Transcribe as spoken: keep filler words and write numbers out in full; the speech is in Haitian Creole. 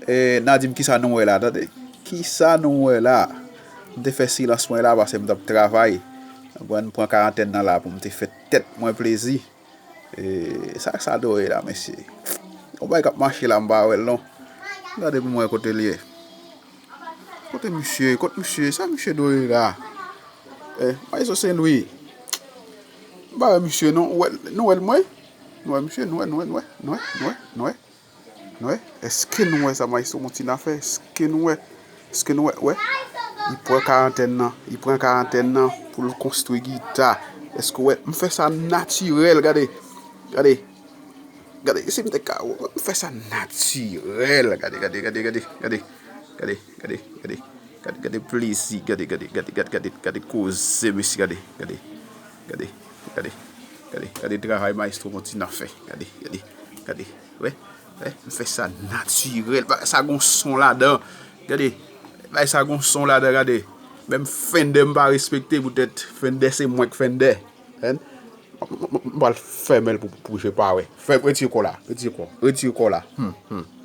E, n a di m kisa nou wè la, tande. Kisa nou wè la? M te fè silans mwen la, paske m t ap travay. Konprann, m pran karantèn nan la pou m te fè tèt mwen plezi. E, sa, sa dwe la, mesye. Yon bagay k ap mache la, m pa wè l non. Gade pou mwen kote l ye. Kote misye? Kot misye? Sa misye dwe la? E, Maestro Saint Louis. M pa wè misye non. Ou wè, nou wè l mwen? Nou wè misye? Nou wè, nou wè, nou wè, nou wè, nou wè, nou wè, nou wè? Èske nou wè sa Maestro Montina fè? Èske nou wè? Èske nou wè? Wè? Li pran karantèn nan. Li pran karantèn nan pou l konstwi gita. Èske w wè? M fè sa natirèl, gade. Gade. Gade, si m te ka, m fè sa natirèl. Gade, gade, gade, gade, gade. Gade, gade, gade, gade. Gade, gade plezi. Gade, gade, gade, gade, gade, gade koze, mesye, gade, gade. Gade, gade, gade, gade travay Maestro Montina fè. Gade, gade, gade. Wè, wè, m fè sa natirèl. Bagay sa gon son ladan. Gade, bagay sa gon son ladan, gade. Menm Fendè m pa respekte poutèt Fendè se mwen k Fendè. Hen? M, m, m, m pral fèmen l pou, pou je pa wè. Fè, retire kò la, retire kò, retire kò la. Hmm, hmm.